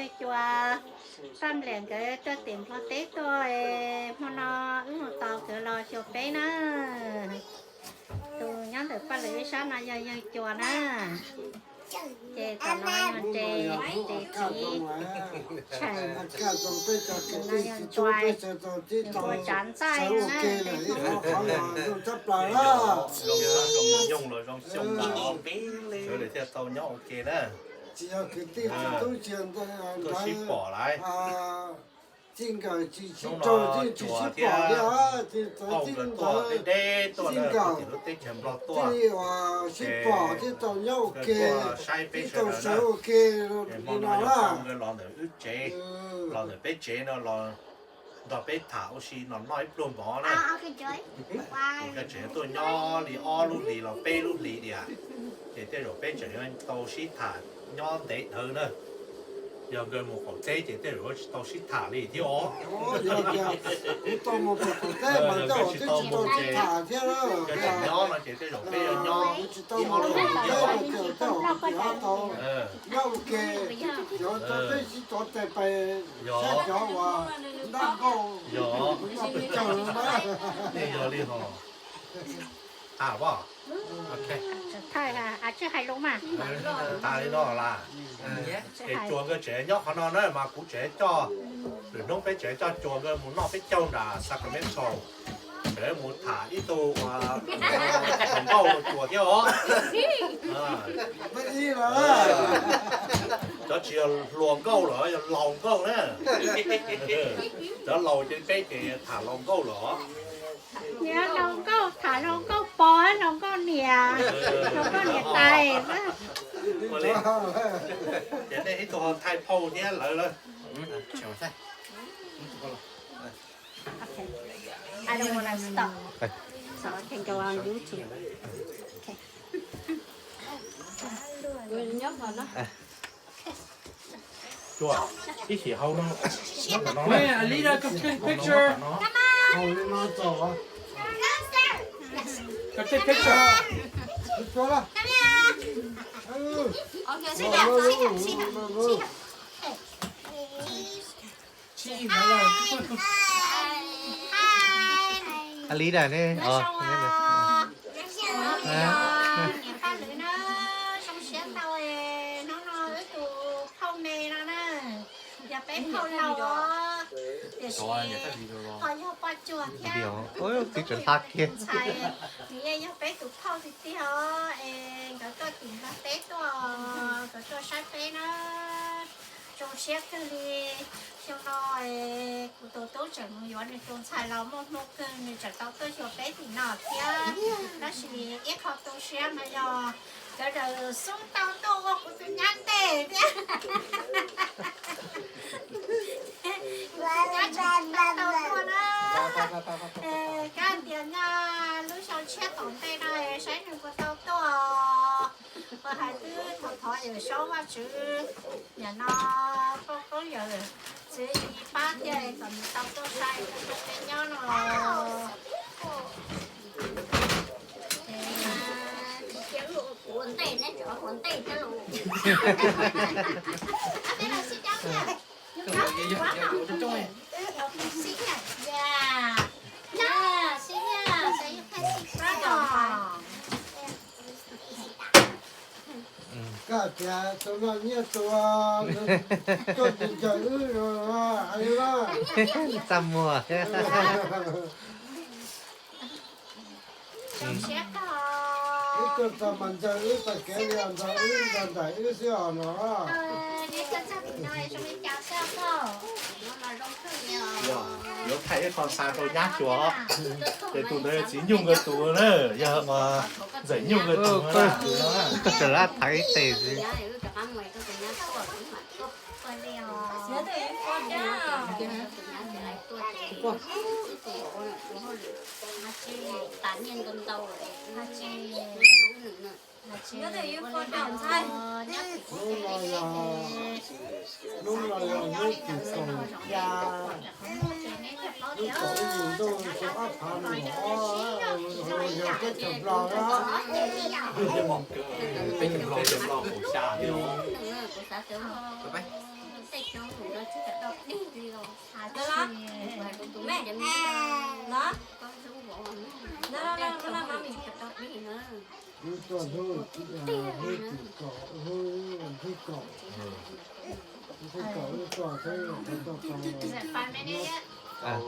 Yawg Cua, Paj Npliam nkawd tuaj tim Nplog teb tuaj, hmo no wb mus tos nkawd los xyuas peb na. Tus nyob ntawm paj lwm ib sab no yog Yawg Cua na. Ces tom no yog Nres, Nres txiv Tsheem, no yog Ncuai, Ncuai tsav ntxaij na, peb tug. Zoo nyoog los zoo xyoo los sawv daws thiaj tau nyob ua ke na. Tsis yog kwv tij txiv tub tsis yog ntawd, sib pom lawm. Txij nkawm tsis sib raug, txij tsis sib pom thiab, txij nkawm deb deb tuaj tim lub teb chaws Nplog tuaj, sib pom thiaj tau nyob ua ke, thiaj tau sawv ua ke li no na. Nkawd los ntawm wb tsev, los ntawm peb tsev no los nrog peb tham ua si no noj ib pluag mov na. Nkawd tseem tuaj nyob li ob lub hlis los peb lub hlis tiag, ces tej zaum peb tseem yuav tau sib tham nyob ntev dhawv na. Yog nkawd mus qaum teb ces tej zaum yuav tsis tau sib tham li thiab os. Yog nkawd tsis tau mus ces nkawd tseem nyob no ces tej zaum peb yuav nyob ib ob lub hlis thiab os. Yog, yog, yog li hos. Tag pob? Tsis hais lus mas. Tag li no las. Es Cuas nkawd tseem nyob qhov no na mas kuv tseem coj, lwm hnub peb tseem coj Cuas nkawd mus noj peb caug nram Sacramento, tseem mus tham ib tug hluas nkauj Cuas thiab os. Cov tsis yog hluas nkauj los yog laus nkauj na. Cov laus ces peb ces tham laus nkauj los. Niam laus nkauj tham laus nkauj pog, laus nkauj niam, laus nkauj niam tais. Ces nej ib tug ho thaij phauj thiab lawv lawm. I don't wanna stop. So I can go on YouTube. Okay. Cuas, ib sim hau no. Hey, Alida, come take a picture. Hau li no tso. Come take a picture. Alida ne. Niam Paj Lwm na, zoo siab ntau, hnub no wb tus phauj me no na, yog peb phauj laus os, tiam sis ho yog poj cuag thiab, tus tub tseem ntxhais, nws yeej yog peb tus phauj tiag tiag os. Es nkawd tuaj tim Nplog teb tuaj, nkawd tuaj saib peb na, zoo siab kawg li. Xyoo no kuv tus tub tseem mus yuav nws tus ntxhais los muaj hmoo kawg, nws tseem tau tuaj xyuas peb tim no thiab. Tab sis ib qho tu siab no yog sawv daws xub tau tuaj ua kuv tus nyab ntej thiab. Kuv tus nyab tseem tsis tau tuaj na. Kav tias nyob lub xyoo tshiab tom ntej no saib nws puas tau tuaj. Puas hais twb thov thov Yawm Saub Vajtswv, nim no poj koob yawm txwv pab thiaj kom nws tau tuaj saib peb nyob no. Koj tias tus no nyiaj tus tuaj ncaws wb los hais li no. Txaj muag. Ib tug txog mas ncaws wb tag kev li os, ncaws wb ncaws nraim wb xwb os no. Yuav thaij ib qho xa rau nyab Cuas, ces tus ntawd yog txiv nyuj nkawd tus na, yog ntxawm nyuj nkawd tus na. Koj tseem lab thaiv tes xwb. Hnub no yog hnub tim koom xya, hnub kaum ib hlis ntuj xyoo ob phav nees nkaum ob, yog peb caug Nplog na. Peb caug Nplog, caug Nplog kaum xya thiab. Lub toj hlub, hlub tim kaum, hlub tim kaum, hlub tim kaum lub toj xwb, lub toj tau.